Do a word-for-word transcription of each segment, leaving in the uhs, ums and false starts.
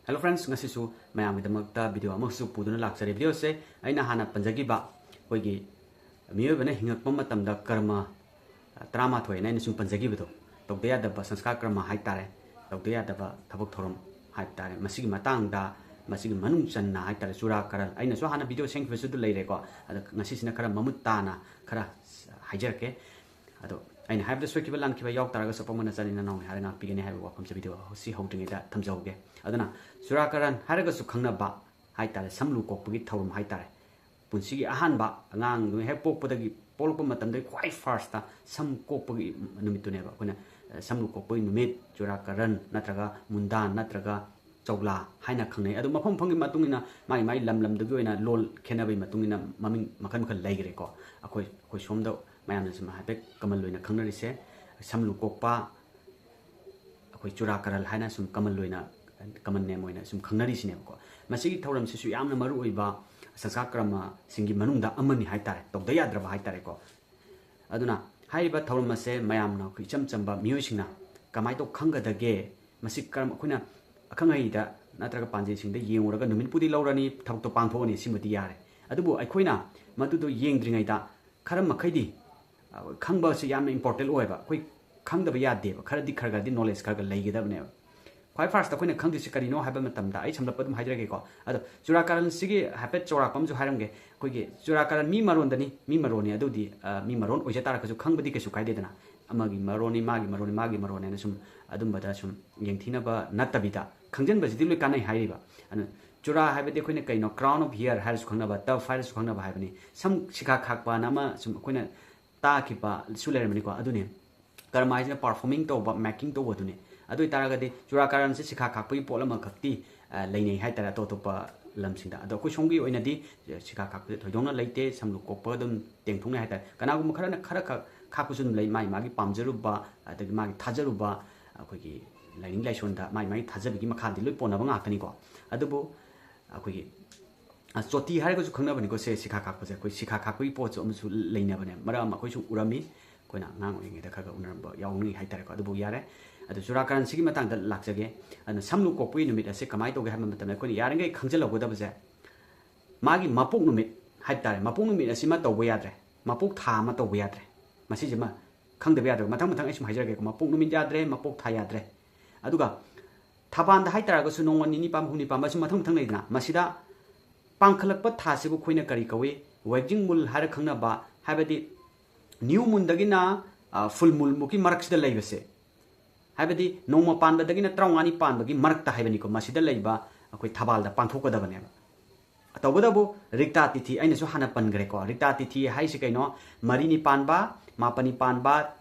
Hello friends, ꯉꯁꯤꯁꯨ ꯃꯌꯥꯝꯒꯤꯗꯃꯛꯇ video ꯑꯃꯁꯨ ꯄꯨꯗꯨꯅ ꯂꯥꯛꯆꯔꯦ꯫ Video ꯁꯦ ꯑꯩꯅ ꯍꯥꯟꯅ ꯄꯟꯖꯈꯤꯕ ꯑꯩꯈꯣꯏꯒꯤ ꯃꯤꯑꯣꯏꯕꯅ ꯍꯤꯡꯉꯛꯄ ꯃꯇꯝꯗ ꯀꯔꯃ ꯇꯔꯥꯃꯥꯊꯣꯏ ꯍꯥꯏꯅ ꯑꯩꯅ ꯁꯨꯝ ꯄꯟꯖꯈꯤꯕꯗꯣ, ꯇꯧꯗ ꯌꯥꯗꯕ ꯁꯪꯁꯀꯥꯔ ꯀꯔꯃ ꯍꯥꯏꯇꯥꯔꯦ, ꯇꯧꯗ ꯌꯥꯗꯕ ꯊꯕꯛ ꯊꯧꯔꯝ ꯍꯥꯏꯇꯥꯔꯦ, ꯃꯁꯤꯒꯤ ꯃꯇꯥꯡꯗ, ꯃꯁꯤꯒꯤ ꯃꯅꯨꯡ ꯆꯟꯅ ꯍꯥꯏꯇꯥꯔꯦ, ꯆꯨꯔꯥ ꯀꯔꯟ, ꯑꯩꯅꯁꯨ ꯍꯥꯟꯅ video ꯁꯦꯝꯈꯤꯕꯁꯨ ꯑꯗꯨ ꯂꯩꯔꯦꯀꯣ꯫ ꯑꯗ ꯉꯁꯤꯁꯤꯅ ꯈꯔ ꯃꯃꯨꯠ ꯇꯥꯅ ꯈꯔ ꯍꯥꯏꯖꯔꯛꯀꯦ꯫ ꯑꯗꯣ ꯑꯩꯅ ꯍꯥꯏꯕꯗ ꯁꯣꯏꯈꯤꯕ ꯂꯥꯟꯈꯤꯕ ꯌꯥꯎ ꯇꯥꯔꯒꯁꯨ ꯑꯄꯪꯕ ꯅꯆꯥꯅꯤ ꯅꯅꯥꯎꯅꯤ ꯍꯥꯏꯔ ꯉꯥꯛꯄꯤꯒꯅꯤ ꯍꯥꯏꯕ ꯋꯥꯐꯝꯁꯦ video ꯁꯤ ꯍꯧꯗ꯭ꯔꯤꯉꯩꯗ ꯊꯝꯖꯍꯧꯒꯦ꯫ ꯑꯗꯨꯅ ꯆꯨꯔꯥ ꯀꯔꯟ ꯍꯥꯏꯔꯒꯁꯨ ꯈꯪꯅꯕ ꯍꯥꯏꯇꯥꯔꯦ, ꯁꯝꯂꯨ ꯀꯣꯛꯄꯒꯤ ꯊꯧꯔꯝ ꯍꯥꯏꯇꯥꯔꯦ꯫ ꯄꯨꯟꯁꯤꯒꯤ ꯑꯍꯥꯟꯕ ꯑꯉꯥꯡꯗꯨ ꯍꯦꯛ ꯄꯣꯛꯄꯗꯒꯤ, ꯄꯣꯛꯂꯛꯄ ꯃꯇꯝꯗꯒꯤ ꯈ꯭ꯋꯥꯏ first ꯁꯝ ꯀꯣꯛꯄꯒꯤ ꯅꯨꯃꯤꯠꯇꯨꯅꯦꯕ꯫ ꯑꯩꯈꯣꯏꯅ, ꯑ, ꯁꯝꯂꯨ ꯀꯣꯛꯄꯒꯤ ꯅꯨꯃꯤꯠ, ꯆꯨꯔꯥ ꯀꯔꯟ ꯅꯠꯇ꯭ꯔꯒ ꯃꯨꯟꯗꯥꯟ ꯅꯠꯇ꯭ꯔꯒ ꯆꯧꯂꯥ ꯍꯥꯏꯅ ꯈꯪꯅꯩ꯫ ꯑꯗꯨ ꯃꯐꯝ ꯃꯐꯝꯒꯤ ꯃꯇꯨꯡ ꯏꯟꯅ, ꯃꯥꯒꯤ ꯃꯥꯒꯤ ꯂꯝ ꯂꯝꯗꯨꯒꯤ ꯑꯣꯏꯅ ꯂꯣꯜ ꯈꯦꯠꯅꯕꯒꯤ ꯃꯇꯨꯡ ꯏꯟꯅ ꯃꯃꯤꯡ ꯃꯈꯜ ꯃꯈꯜ ꯂꯩꯈ꯭ꯔꯦꯀꯣ꯫ ꯑꯩꯈꯣꯏ, ꯑꯩꯈꯣꯏ ꯁꯣꯝꯗ ꯃꯌꯥꯝꯅ ꯁꯨꯝ ꯍꯥꯏꯐꯦꯠ common ꯑꯣꯏꯅ ꯈꯪꯅꯔꯤꯁꯦ ꯁꯝꯂꯨ ꯀꯣꯛꯄ, ꯑꯩꯈꯣꯏ ꯆꯨꯔꯥ ꯀꯔꯟ ꯍꯥꯏꯅ ꯁꯨꯝ common ꯑꯣꯏꯅ, common name ꯑꯣꯏꯅ ꯁꯨꯝ ꯈꯪꯅꯔꯤꯁꯤꯅꯦꯕꯀꯣ꯫ ꯃꯁꯤꯒꯤ ꯊꯧꯔꯝꯁꯤꯁꯨ ꯌꯥꯝꯅ ꯃꯔꯨꯑꯣꯏꯕ ꯁꯪꯁꯀꯥꯔ ꯀꯔꯃꯁꯤꯡꯒꯤ ꯃꯅꯨꯡꯗ ꯑꯃꯅꯤ ꯍꯥꯏꯇꯥꯔꯦ, ꯇꯧꯗ ꯌꯥꯗ꯭ꯔꯕ ꯍꯥꯏꯇꯥꯔꯦꯀꯣ꯫ ꯑꯗꯨꯅ ꯍꯥꯏꯔꯤꯕ ꯊꯧꯔꯝ ꯑꯁꯦ ꯃꯌꯥꯝꯅ, ꯑꯩꯈꯣꯏ ꯏꯆꯝ ꯆꯝꯕ ꯃꯤꯑꯣꯏꯁꯤꯡꯅ ꯀꯃꯥꯏꯅ ꯇꯧ ꯈꯪꯒꯗꯒꯦ? ꯃꯁꯤ ꯀꯔꯝ, ꯑꯩꯈꯣꯏꯅ ꯑꯈꯪ ꯑꯍꯩꯗ ꯅꯠꯇ꯭ꯔꯒ ꯄꯥꯟꯖꯤꯁꯤꯡꯗ ꯌꯦꯡꯉꯨꯔꯒ ꯅꯨꯃꯤꯠꯄꯨꯗꯤ ꯂꯧꯔꯅꯤ, ꯊꯕꯛꯇꯣ ꯄꯥꯡꯊꯣꯛꯑꯅꯤ, ꯁꯤꯃꯗꯤ ꯌꯥꯔꯦ꯫ ꯑꯗꯨꯕꯨ ꯑꯩꯈꯣꯏꯅ ꯃꯗꯨꯗꯣ ꯌꯦꯡꯗ꯭ꯔꯤꯉꯩꯗ ꯈꯔ ꯃꯈꯩꯗꯤ, ꯑ, ꯈꯪꯕ ꯑꯁꯤ ꯌꯥꯝꯅ important ꯑꯣꯏꯕ꯫ ꯑꯩꯈꯣꯏ ꯈꯪꯗꯕ ꯌꯥꯗꯦꯕ, ꯈꯔꯗꯤ, ꯈꯔ ꯈꯔꯗꯤ knowledge ꯈꯔ ꯈꯔ ꯂꯩꯒꯗꯕꯅꯦꯕ꯫ ꯈ꯭ꯋꯥꯏ first ꯑꯩꯈꯣꯏꯅ ꯈꯪꯗꯣꯏꯁꯤ ꯀꯔꯤꯅꯣ ꯍꯥꯏꯕ ꯃꯇꯝꯗ, ꯑꯩ ꯁꯝꯂꯞꯄ ꯑꯗꯨꯝ ꯍꯥꯏꯖꯔꯒꯦꯀꯣ꯫ ꯑꯗꯣ ꯆꯨꯔꯥ ꯀꯔꯟꯁꯤꯒꯤ ꯍꯥꯏꯐꯦꯠ ꯆꯥꯎꯔꯥꯛꯄ ꯑꯃꯁꯨ ꯍꯥꯏꯔꯝꯒꯦ꯫ ꯑꯩꯈꯣꯏꯒꯤ ꯆꯨꯔꯥ ꯀꯔꯟ ꯃꯤ ꯃꯔꯣꯟꯗꯅꯤ, ꯃꯤ ꯃꯔꯣꯟꯅꯤ, ꯑꯗꯨꯗꯤ, ꯑ, ꯃꯤ ꯃꯔꯣꯟ ꯑꯣꯏꯖ ꯇꯥꯔꯒꯁꯨ ꯈꯪꯕꯗꯤ ꯀꯩꯁꯨ ꯀꯥꯏꯗꯦꯗꯅ꯫ ꯑꯃꯒꯤ ꯃꯔꯣꯟꯅꯤ, ꯃꯥꯒꯤ ꯃꯔꯣꯟꯅꯤ, ꯃꯥꯒꯤ ꯃꯔꯣꯟꯅꯤ ꯍꯥꯏꯅ ꯁꯨꯝ ꯑꯗꯨꯝꯕꯗ ꯁꯨꯝ ꯌꯦꯡꯊꯤꯅꯕ ꯅꯠꯇꯕꯤꯗ, ꯈꯪꯖꯤꯟꯕꯁꯤꯗꯤ ꯂꯣꯏ ꯀꯥꯟꯅꯩ ꯍꯥꯏꯔꯤꯕ꯫ ꯑꯗꯨꯅ ꯆꯨꯔꯥ ꯍꯥꯏꯕꯗꯤ ꯑꯩꯈꯣꯏꯅ ꯀꯩꯅꯣ, crown of hair ꯍꯥꯏꯔꯁꯨ ꯈꯪꯅꯕ, tuft ꯍꯥꯏꯔꯁꯨ ꯈꯪꯅꯕ ꯍꯥꯏꯕꯅꯤ꯫ ꯁꯝ ꯁꯤꯈꯥ ꯈꯥꯛꯄꯅ ꯑꯃ ꯁꯨꯝ ꯑꯩꯈꯣꯏꯅ ꯇꯥꯈꯤꯕꯁꯨ ꯂꯩꯔꯝꯃꯅꯤꯀꯣ꯫ ꯑꯗꯨꯅꯤ ꯀꯔꯝ ꯍꯥꯏꯁꯤꯅ performing ꯇꯧꯕ, making ꯇꯧꯕꯗꯨꯅꯤ꯫ ꯑꯗꯨ ꯑꯣꯏꯇꯥꯔꯒꯗꯤ ꯆꯨꯔꯥ ꯀꯔꯟꯁꯦ ꯁꯤꯈꯥ ꯈꯥꯛꯄꯒꯤ ꯄꯣꯠ ꯑꯃꯈꯛꯇꯤ, ꯑ, ꯂꯩꯅꯩ ꯍꯥꯏꯇꯥꯔꯦ ꯑꯇꯣꯞ ꯑꯇꯣꯞꯄ ꯂꯝꯁꯤꯡꯗ꯫ ꯑꯗꯣ ꯑꯩꯈꯣꯏ ꯁꯣꯝꯒꯤ ꯑꯣꯏꯅꯗꯤ ꯁꯤꯈꯥ ꯈꯥꯛꯄꯁꯦ ꯊꯣꯏꯗꯣꯛꯅ ꯂꯩꯇꯦ, ꯁꯝꯂꯨ ꯀꯣꯛꯄꯒ ꯑꯗꯨꯝ ꯇꯦꯡꯊꯣꯛꯅꯩ ꯍꯥꯏꯇꯥꯔꯦ꯫ ꯀꯅꯥꯒꯨꯝꯕ ꯈꯔꯅ ꯈꯔ ꯈꯛ ꯈꯥꯛꯄꯁꯨ ꯑꯗꯨꯝ ꯂꯩ, ꯃꯥꯒꯤ ꯃꯥꯒꯤ ꯄꯥꯝꯖꯔꯨꯕ, ꯑꯗꯒꯤ ꯃꯥꯒꯤ ꯊꯥꯖꯔꯨꯕ, ꯑꯩꯈꯣꯏꯒꯤ ꯂꯥꯏꯅꯤꯡ ꯂꯥꯏꯁꯣꯟꯗ ꯃꯥꯒꯤ ꯃꯥꯒꯤ ꯊꯥꯖꯕꯒꯤ ꯃꯈꯥꯗꯤ ꯂꯣꯏ ꯄꯣꯟꯅꯕ ꯉꯥꯛꯇꯅꯤꯀꯣ꯫ ꯑꯗꯨꯕꯨ ꯑꯩꯈꯣꯏꯒꯤ, ꯑ, ꯆꯣꯇꯤ ꯍꯥꯏꯔꯒꯁꯨ ꯈꯪꯅꯕꯅꯤꯀꯣ, ꯁꯦ ꯁꯤꯈꯥ ꯈꯥꯛꯄꯁꯦ꯫ ꯑꯩꯈꯣꯏ ꯁꯤꯈꯥ ꯈꯥꯛꯄꯒꯤ ꯄꯣꯠꯁꯨ ꯑꯃꯁꯨ ꯂꯩꯅꯕꯅꯦ꯫ ꯃꯔꯛ ꯑꯃ ꯑꯩꯈꯣꯏꯁꯨ ꯎꯔꯝꯃꯤ, ꯑꯩꯈꯣꯏꯅ ꯑꯉꯥꯡ ꯑꯣꯏꯔꯤꯉꯩꯗ ꯈꯔ ꯈꯔ ꯎꯅꯔꯝꯕ ꯌꯥꯎꯅꯤ ꯍꯥꯏꯇꯥꯔꯦꯀꯣ꯫ ꯑꯗꯨꯕꯨ ꯌꯥꯔꯦ꯫ ꯑꯗꯨ ꯆꯨꯔꯥꯀꯔꯟꯁꯤꯒꯤ ꯃꯇꯥꯡꯗ ꯂꯥꯛꯆꯒꯦ꯫ ꯑꯗꯨꯅ ꯁꯝꯂꯨ ꯀꯣꯛꯄꯒꯤ ꯅꯨꯃꯤꯠ ꯑꯁꯦ ꯀꯃꯥꯏꯅ ꯇꯧꯒꯦ ꯍꯥꯏꯕ ꯃꯇꯝꯗ ꯑꯩꯈꯣꯏꯅ ꯌꯥꯔꯤꯉꯩ ꯈꯪꯖꯤꯜꯍꯧꯒꯗꯕꯁꯦ, ꯃꯥꯒꯤ ꯃꯄꯣꯛ ꯅꯨꯃꯤꯠ ꯍꯥꯏꯕ ꯇꯥꯔꯦ, ꯃꯄꯣꯛ ꯅꯨꯃꯤꯠ ꯑꯁꯤꯃ ꯇꯧꯕ ꯌꯥꯗ꯭ꯔꯦ, ꯃꯄꯣꯛ ꯊꯥ ꯑꯃ ꯇꯧꯕ ꯌꯥꯗ꯭ꯔꯦ꯫ ꯃꯁꯤꯁꯤꯃ ꯈꯪꯗꯕ ꯌꯥꯗ꯭ꯔꯦ꯫ ꯃꯊꯪ ꯃꯊꯪ ꯑꯩ ꯁꯨꯝ ꯍꯥꯏꯖꯔꯛꯀꯦꯀꯣ꯫ ꯃꯄꯣꯛ ꯅꯨꯃꯤꯠ ꯌꯥꯗ꯭ꯔꯦ, ꯃꯄꯣꯛ ꯊꯥ ꯌꯥꯗ꯭ꯔꯦ꯫ ꯑꯗꯨꯒ ꯊꯥꯕꯥꯜꯗ ꯍꯥꯏꯇꯥꯔꯒꯁꯨ ꯅꯣꯡꯃ ꯅꯤꯅꯤ ꯄꯥꯟꯕ, ꯍꯨꯝꯅꯤ ꯄꯥꯟꯕ, ꯑꯁꯤ ꯃꯊꯪ ꯃꯊꯪ ꯂꯩꯗꯅ, ꯃꯁꯤꯗ ꯄꯥꯡꯈꯠꯂꯛꯄ ꯊꯥꯁꯤꯕꯨ ꯑꯩꯈꯣꯏꯅ ꯀꯔꯤ ꯀꯧꯏ? Waxing moon ꯍꯥꯏꯔ ꯈꯪꯅꯕ, ꯍꯥꯏꯕꯗꯤ new moonꯗꯒꯤꯅ, ꯑ, full moonꯐꯥꯎꯒꯤ ꯃꯔꯛꯁꯤꯗ ꯂꯩꯕꯁꯦ, ꯍꯥꯏꯕꯗꯤ ꯅꯣꯡꯃ ꯄꯥꯟꯕꯗꯒꯤꯅ ꯇꯔꯥꯃꯉꯥꯅꯤ ꯄꯥꯟꯕꯒꯤ ꯃꯔꯛꯇ ꯍꯥꯏꯕꯅꯤꯀꯣ, ꯃꯁꯤꯗ ꯂꯩꯕ ꯑꯩꯈꯣꯏ ꯊꯥꯕꯥꯜꯗ ꯄꯥꯡꯊꯣꯛꯀꯗꯕꯅꯦꯕ꯫ ꯇꯧꯕꯇꯕꯨ ꯔꯤꯛꯇꯥ ꯇꯤꯊꯤ ꯑꯩꯅꯁꯨ ꯍꯥꯟꯅ ꯄꯟꯈ꯭ꯔꯦꯀꯣ꯫ ꯔꯤꯛꯇꯥ ꯇꯤꯊꯤ ꯍꯥꯏꯁꯤ ꯀꯩꯅꯣ? ꯃꯔꯤꯅꯤ ꯄꯥꯟꯕ, ꯃꯥꯄꯟꯅꯤ ꯄꯥꯟꯕ,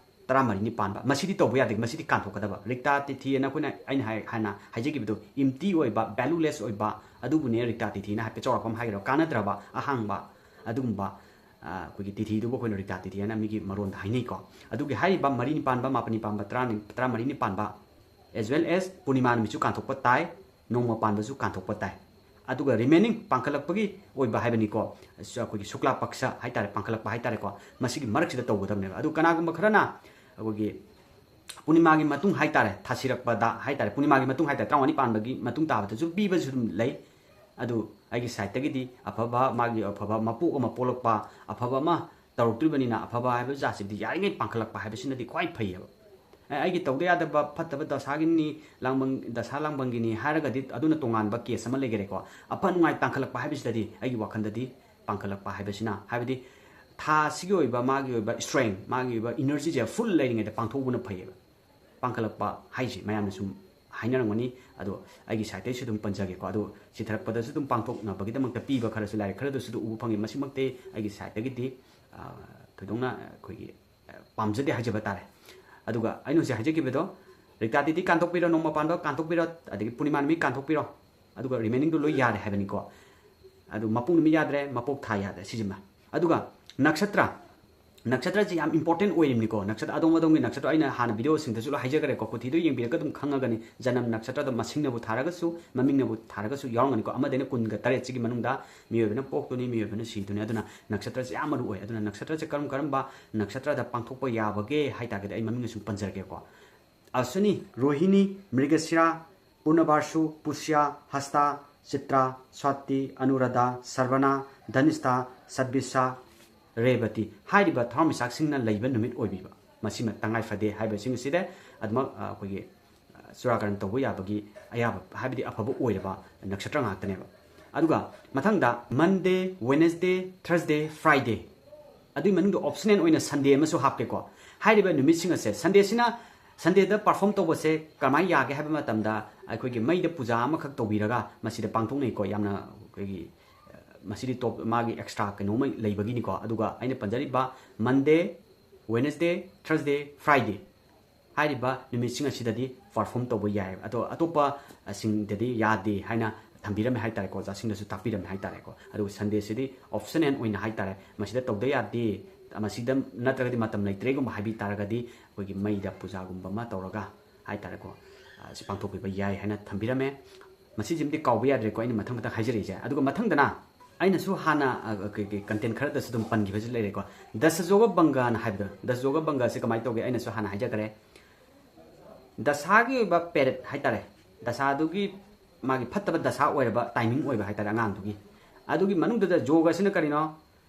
ꯇꯔꯥꯃꯔꯤꯅꯤ ꯄꯥꯟꯕ꯫ ꯃꯁꯤꯗꯤ ꯇꯧꯕ ꯌꯥꯗꯦ, ꯃꯁꯤꯗꯤ ꯀꯥꯟꯊꯣꯛꯀꯗꯕ꯫ ꯔꯤꯛꯇꯥ ꯇꯤꯊꯤ ꯑꯅ ꯑꯩꯈꯣꯏꯅ, ꯑꯩꯅ ꯍꯥꯏ-, ꯍꯥꯟꯅ ꯍꯥꯏꯖꯈꯤꯕꯗꯣ, empty ꯑꯣꯏꯕ, valueless ꯑꯣꯏꯕ, ꯑꯗꯨꯕꯨꯅꯦ ꯔꯤꯛꯇꯥ ꯇꯤꯊꯤꯅ ꯍꯥꯏꯐꯦꯠ ꯆꯥꯎꯔꯥꯛꯄ ꯑꯃ ꯍꯥꯏꯒꯗ꯭ꯔꯣ, ꯀꯥꯟꯅꯗ꯭ꯔꯕ, ꯑꯍꯥꯡꯕ, ꯑꯗꯨꯒꯨꯝꯕ, ꯑ, ꯑꯩꯈꯣꯏꯒꯤ ꯇꯤꯊꯤꯗꯨꯕꯨ ꯑꯩꯈꯣꯏꯅ ꯔꯤꯛꯇꯥ ꯇꯤꯊꯤ ꯍꯥꯏꯅ ꯃꯤꯒꯤ ꯃꯔꯣꯟꯗ ꯍꯥꯏꯅꯩꯀꯣ꯫ ꯑꯗꯨꯒꯤ ꯍꯥꯏꯔꯤꯕ ꯃꯔꯤꯅꯤ ꯄꯥꯟꯕ, ꯃꯥꯄꯟꯅꯤ ꯄꯥꯟꯕ, ꯇꯔꯥꯅꯤ, ꯇꯔꯥꯃꯔꯤꯅꯤ ꯄꯥꯟꯕ, as well as ꯄꯨꯔꯅꯤꯃꯥ ꯅꯨꯃꯤꯠꯁꯨ ꯀꯥꯟꯊꯣꯛꯄ ꯇꯥꯏ, ꯅꯣꯡꯃ ꯄꯥꯟꯕꯁꯨ ꯀꯥꯟꯊꯣꯛꯄ ꯇꯥꯏ꯫ ꯑꯗꯨꯒ remaining ꯄꯥꯡꯈꯠꯂꯛꯄꯒꯤ ꯑꯣꯏꯕ ꯍꯥꯏꯕꯅꯤꯀꯣ, ꯑꯩꯈꯣꯏꯒꯤ ꯁꯨꯛꯂꯥ ꯄꯛꯁ ꯍꯥꯏꯇꯥꯔꯦ, ꯄꯥꯡꯈꯠꯂꯛꯄ ꯍꯥꯏꯇꯥꯔꯦꯀꯣ, ꯃꯁꯤꯒꯤ ꯃꯔꯛꯁꯤꯗ ꯇꯧꯒꯗꯕꯅꯦꯕ꯫ ꯑꯗꯨ ꯀꯅꯥꯒꯨꯝꯕ ꯈꯔꯅ ꯑꯩꯈꯣꯏꯒꯤ ꯄꯨꯔꯅꯤꯃꯥꯒꯤ ꯃꯇꯨꯡ ꯍꯥꯏꯇꯥꯔꯦ, ꯊꯥꯁꯤꯔꯛꯄꯗ ꯍꯥꯏꯇꯥꯔꯦ, ꯄꯨꯔꯅꯤꯃꯥꯒꯤ ꯃꯇꯨꯡ ꯍꯥꯏꯇꯥꯔꯦ, ꯇꯔꯥꯃꯉꯥꯅꯤ ꯄꯥꯟꯕꯒꯤ ꯃꯇꯨꯡ ꯇꯥꯕꯗꯁꯨ ꯄꯤꯕꯁꯨ ꯑꯗꯨꯝ ꯂꯩ꯫ ꯑꯗꯨ ꯑꯩꯒꯤ sideꯇꯒꯤꯗꯤ ꯑꯐꯕ, ꯃꯥꯒꯤ ꯑꯐꯕ ꯃꯄꯣꯛ ꯑꯃ ꯄꯣꯛꯂꯛꯄ, ꯑꯐꯕ ꯑꯃ ꯇꯧꯔꯛꯇ꯭ꯔꯤꯕꯅꯤꯅ, ꯑꯐꯕ ꯍꯥꯏꯕ ꯖꯥꯠꯁꯤꯗꯤ ꯌꯥꯔꯤꯉꯩ ꯄꯥꯡꯈꯠꯂꯛꯄ ꯍꯥꯏꯕꯁꯤꯅꯗꯤ ꯈ꯭ꯋꯥꯏ ꯐꯩꯌꯦꯕ꯫ ꯑꯦ, ꯑꯩꯒꯤ ꯇꯧꯗ ꯌꯥꯗꯕ ꯐꯠꯇꯕ ꯗꯁꯥꯒꯤꯅꯤ, ꯂꯥꯡꯕꯟ-, ꯗꯁꯥ ꯂꯥꯡꯕꯟꯒꯤꯅꯤ ꯍꯥꯏꯔꯒꯗꯤ ꯑꯗꯨꯅ ꯇꯣꯉꯥꯟꯕ case ꯑꯃ ꯂꯩꯈꯔꯦꯀꯣ꯫ ꯑꯐ ꯅꯨꯡꯉꯥꯏ ꯇꯥꯡꯈꯠꯂꯛꯄ ꯍꯥꯏꯕꯁꯤꯗꯗꯤ ꯑꯩꯒꯤ ꯋꯥꯈꯜꯗꯗꯤ ꯄꯥꯡꯈꯠꯂꯛꯄ ꯍꯥꯏꯕꯁꯤꯅ, ꯍꯥꯏꯕꯗꯤ ꯊꯥ ꯑꯁꯤꯒꯤ ꯑꯣꯏꯕ ꯃꯥꯒꯤ ꯑꯣꯏꯕ strength, ꯃꯥꯒꯤ ꯑꯣꯏꯕ energyꯁꯦ full ꯂꯩꯔꯤꯉꯩꯗ ꯄꯥꯡꯊꯣꯛꯄꯅ ꯐꯩꯌꯦꯕ꯫ ꯄꯥꯡꯈꯠꯂꯛꯄ ꯍꯥꯏꯁꯦ ꯃꯌꯥꯝꯅ ꯁꯨꯝ ꯍꯥꯏꯅꯔꯝꯒꯅꯤ, ꯑꯗꯣ ꯑꯩꯒꯤ sideꯇꯩꯁꯨ ꯑꯗꯨꯝ ꯄꯟꯖꯒꯦꯀꯣ꯫ ꯑꯗꯣ ꯆꯤꯊꯔꯛꯄꯗꯁꯨ ꯑꯗꯨꯝ ꯄꯥꯡꯊꯣꯛꯅꯕꯒꯤꯗꯃꯛꯇ ꯄꯤꯕ ꯈꯔꯁꯨ, ꯂꯥꯏꯔꯤꯛ ꯈꯔꯗꯁꯨ ꯑꯗꯨꯝ ꯎꯕ ꯐꯪꯉꯤ꯫ ꯃꯁꯤꯃꯛꯇꯤ ꯑꯩꯒꯤ sideꯇꯒꯤꯗꯤ, ꯑ, ꯊꯣꯏꯗꯣꯛꯅ ꯑꯩꯈꯣꯏꯒꯤ, ꯑ, ꯄꯥꯝꯖꯗꯦ ꯍꯥꯏꯖꯕ ꯇꯥꯔꯦ꯫ ꯑꯗꯨꯒ ꯑꯩꯅ ꯍꯧꯖꯤꯛ ꯍꯥꯏꯖꯈꯤꯕꯗꯣ, ꯔꯤꯛꯇꯥ ꯇꯤꯊꯤ ꯀꯥꯟꯊꯣꯛꯄꯤꯔꯣ, ꯅꯣꯡꯃ ꯄꯥꯟꯕ ꯀꯥꯟꯊꯣꯛꯄꯤꯔꯣ, ꯑꯗꯒꯤ ꯄꯨꯔꯅꯤꯃꯥ ꯅꯨꯃꯤꯠ ꯀꯥꯟꯊꯣꯛꯄꯤꯔꯣ, ꯑꯗꯨꯒ remainingꯗꯨ ꯂꯣꯏ ꯌꯥꯔꯦ ꯍꯥꯏꯕꯅꯤꯀꯣ꯫ ꯑꯗꯨ ꯃꯄꯣꯛ ꯅꯨꯃꯤꯠ ꯌꯥꯗ꯭ꯔꯦ, ꯃꯄꯣꯛ ꯊꯥ ꯌꯥꯗ꯭ꯔꯦ, ꯁꯤꯁꯤꯃ꯫ ꯑꯗꯨꯒ ꯅꯛꯁꯇ꯭ꯔ, ꯅꯛꯁꯇ꯭ꯔꯁꯤ ꯌꯥꯝ ꯏꯝꯄꯣꯔꯇꯦꯟ ꯑꯣꯏꯔꯤꯕꯅꯤꯀꯣ꯫ ꯅꯛꯁꯇ꯭ꯔ ꯑꯗꯣꯝ ꯑꯗꯣꯝꯒꯤ ꯅꯛꯁꯇ꯭ꯔ ꯑꯩꯅ ꯍꯥꯟꯅ ꯚꯤꯗꯤꯑꯣꯁꯤꯡꯗꯁꯨ ꯂꯣꯏ ꯍꯥꯏꯖꯈ꯭ꯔꯦꯀꯣ꯫ ꯀꯨꯊꯤꯗꯣ ꯌꯦꯡꯕꯤꯔꯒ ꯑꯗꯨꯝ ꯈꯪꯉꯒꯅꯤ꯫ ꯖꯅꯝ ꯅꯛꯁꯇ꯭ꯔꯗ ꯃꯁꯤꯡꯅꯕꯨ ꯊꯥꯔꯒꯁꯨ, ꯃꯃꯤꯡꯅꯕꯨ ꯊꯥꯔꯒꯁꯨ ꯌꯥꯎꯔꯝꯒꯅꯤꯀꯣ꯫ ꯑꯃꯗꯩꯅ ꯀꯨꯟꯒ ꯇꯔꯦꯠꯁꯤꯒꯤ ꯃꯅꯨꯡꯗ ꯃꯤꯑꯣꯏꯕꯅ ꯄꯣꯛꯇꯣꯏꯅꯤ, ꯃꯤꯑꯣꯏꯕꯅ ꯁꯤꯗꯣꯏꯅꯤ꯫ ꯑꯗꯨꯅ ꯅꯛꯁꯇ꯭ꯔꯁꯦ ꯌꯥꯝ ꯃꯔꯨ ꯑꯣꯏ꯫ ꯑꯗꯨꯅ ꯅꯛꯁꯇ꯭ꯔꯁꯦ ꯀꯔꯝ ꯀꯔꯝꯕ ꯅꯛꯁꯇ꯭ꯔꯗ ꯄꯥꯡꯊꯣꯛꯄ ꯌꯥꯕꯒꯦ ꯍꯥꯏ ꯇꯥꯔꯒꯗꯤ ꯑꯩ ꯃꯃꯤꯡꯅ ꯁꯨꯝ ꯄꯟꯖꯔꯛꯀꯦꯀꯣ꯫ ꯑꯁ꯭ꯋꯤꯅꯤ, ꯔꯣꯍꯤꯅꯤ, ꯃ꯭ꯔꯤꯒꯁꯤꯔꯥ, ꯄꯨꯔꯅꯕꯥꯁꯨ, ꯄꯨꯁ꯭ꯌꯥ, ꯍꯁꯇꯥ, ꯆꯤꯇ꯭ꯔꯥ, ꯁ꯭ꯋꯥꯇꯤ, ꯑꯅꯨꯔꯥꯙꯥ, ꯁ꯭ꯔꯕꯅꯥ, ꯙꯅꯤꯁ꯭ꯇꯥ, ꯁꯠꯕꯤꯁꯥ, ꯔꯦꯕꯇꯤ ꯍꯥꯏꯔꯤꯕ ꯊꯋꯥꯟꯃꯤꯆꯥꯛꯁꯤꯡꯅ ꯂꯩꯕ ꯅꯨꯃꯤꯠ ꯑꯣꯏꯕꯤꯕ꯫ ꯃꯁꯤꯃ ꯇꯉꯥꯏ ꯐꯗꯦ ꯍꯥꯏꯕꯁꯤꯡ ꯑꯁꯤꯗ ꯑꯗꯨꯃꯛ, ꯑ, ꯑꯩꯈꯣꯏꯒꯤ, ꯑ, ꯆꯨꯔꯥꯀꯔꯟ ꯇꯧꯕ ꯌꯥꯕꯒꯤ ꯑꯌꯥꯕ, ꯍꯥꯏꯕꯗꯤ ꯑꯐꯕ ꯑꯣꯏꯔꯕ ꯅꯛꯁꯇ꯭ꯔ ꯉꯥꯛꯇꯅꯦꯕ꯫ ꯑꯗꯨꯒ ꯃꯊꯪꯗ Monday, Wednesday, Thursday, Friday, ꯑꯗꯨꯒꯤ ꯃꯅꯨꯡꯗ optional ꯑꯣꯏꯅ Sunday ꯑꯃꯁꯨ ꯍꯥꯞꯀꯦꯀꯣ꯫ ꯍꯥꯏꯔꯤꯕ ꯅꯨꯃꯤꯠꯁꯤꯡ ꯑꯁꯦ, Sundayꯁꯤꯅ, Sundayꯗ perform ꯇꯧꯕꯁꯦ ꯀꯃꯥꯏꯅ ꯌꯥꯒꯦ ꯍꯥꯏꯕ ꯃꯇꯝꯗ, ꯑꯩꯈꯣꯏꯒꯤ ꯃꯩꯗ ꯄꯨꯖꯥ ꯑꯃꯈꯛ ꯇꯧꯕꯤꯔꯒ ꯃꯁꯤꯗ ꯄꯥꯡꯊꯣꯛꯅꯩꯀꯣ꯫ ꯌꯥꯝꯅ ꯑꯩꯈꯣꯏꯒꯤ, ꯑ, ꯃꯁꯤꯗꯤ top, ꯃꯥꯒꯤ extra ꯀꯩꯅꯣꯝꯃ ꯂꯩꯕꯒꯤꯅꯤꯀꯣ꯫ ꯑꯗꯨꯒ ꯑꯩꯅ ꯄꯟꯖꯔꯤꯕ Monday, Wednesday, Thursday, Friday ꯍꯥꯏꯔꯤꯕ ꯅꯨꯃꯤꯠꯁꯤꯡ ꯑꯁꯤꯗꯗꯤ perform ꯇꯧꯕ ꯌꯥꯏ꯫ ꯑꯗꯣ ꯑꯇꯣꯞꯄꯁꯤꯡꯗꯗꯤ ꯌꯥꯗꯦ ꯍꯥꯏꯅ ꯊꯝꯕꯤꯔꯝꯃꯦ ꯍꯥꯏ ꯇꯥꯔꯦꯀꯣ, ꯑꯣꯖꯥꯁꯤꯡꯗꯁꯨ ꯇꯥꯛꯄꯤꯔꯝꯃꯦ ꯍꯥꯏ ꯇꯥꯔꯦꯀꯣ꯫ ꯑꯗꯨꯒ Sundayꯁꯤꯗꯤ optional ꯑꯣꯏꯅ ꯍꯥꯏ ꯇꯥꯔꯦ, ꯃꯁꯤꯗ ꯇꯧꯗ ꯌꯥꯗꯦ, ꯃꯁꯤꯗ ꯅꯠꯇ꯭ꯔꯒꯗꯤ ꯃꯇꯝ ꯂꯩꯇ꯭ꯔꯦꯒꯨꯝꯕ ꯍꯥꯏꯕꯤ ꯇꯥꯔꯒꯗꯤ ꯑꯩꯈꯣꯏꯒꯤ ꯃꯩꯗ ꯄꯨꯖꯥꯒꯨꯝꯕ ꯑꯃ ꯇꯧꯔꯒ ꯍꯥꯏ ꯇꯥꯔꯦꯀꯣ, ꯑ, ꯁꯤ ꯄꯥꯡꯊꯣꯛꯄꯤꯕ ꯌꯥꯏ ꯍꯥꯏꯅ ꯊꯝꯕꯤꯔꯝꯃꯦ꯫ ꯃꯁꯤꯁꯤꯃꯗꯤ ꯀꯥꯎꯕ ꯌꯥꯗ꯭ꯔꯦꯀꯣ, ꯑꯩꯅ ꯃꯊꯪ ꯃꯊꯪ ꯍꯥꯏꯖꯔꯛꯏꯁꯦ꯫ ꯑꯗꯨꯒ ꯃꯊꯪꯗꯅ ꯑꯩꯅꯁꯨ ꯍꯥꯟꯅ, ꯑ, ꯀꯩ, ꯀꯩ, content ꯈꯔꯗꯁꯨ ꯑꯗꯨꯝ ꯄꯟꯈꯤꯕꯁꯨ ꯂꯩꯔꯦꯀꯣ꯫ ꯗꯁꯖꯣꯒ ꯕꯪꯒꯥꯅ ꯍꯥꯏꯕꯗꯣ, ꯗꯁꯖꯣꯒ ꯕꯪꯒꯥꯁꯦ ꯀꯃꯥꯏꯅ ꯇꯧꯒꯦ? ꯑꯩꯅꯁꯨ ꯍꯥꯟꯅ ꯍꯥꯏꯖꯈ꯭ꯔꯦ꯫ ꯗꯁꯥꯒꯤ ꯑꯣꯏꯕ period ꯍꯥꯏ ꯇꯥꯔꯦ, ꯗꯁꯥꯗꯨꯒꯤ ꯃꯥꯒꯤ ꯐꯠꯇꯕ ꯗꯁꯥ ꯑꯣꯏꯔꯕ timing ꯑꯣꯏꯕ ꯍꯥꯏ ꯇꯥꯔꯦ ꯑꯉꯥꯡꯗꯨꯒꯤ꯫ ꯑꯗꯨꯒꯤ ꯃꯅꯨꯡꯗꯨꯗ ꯖꯣꯒꯁꯤꯅ ꯀꯔꯤꯅꯣ?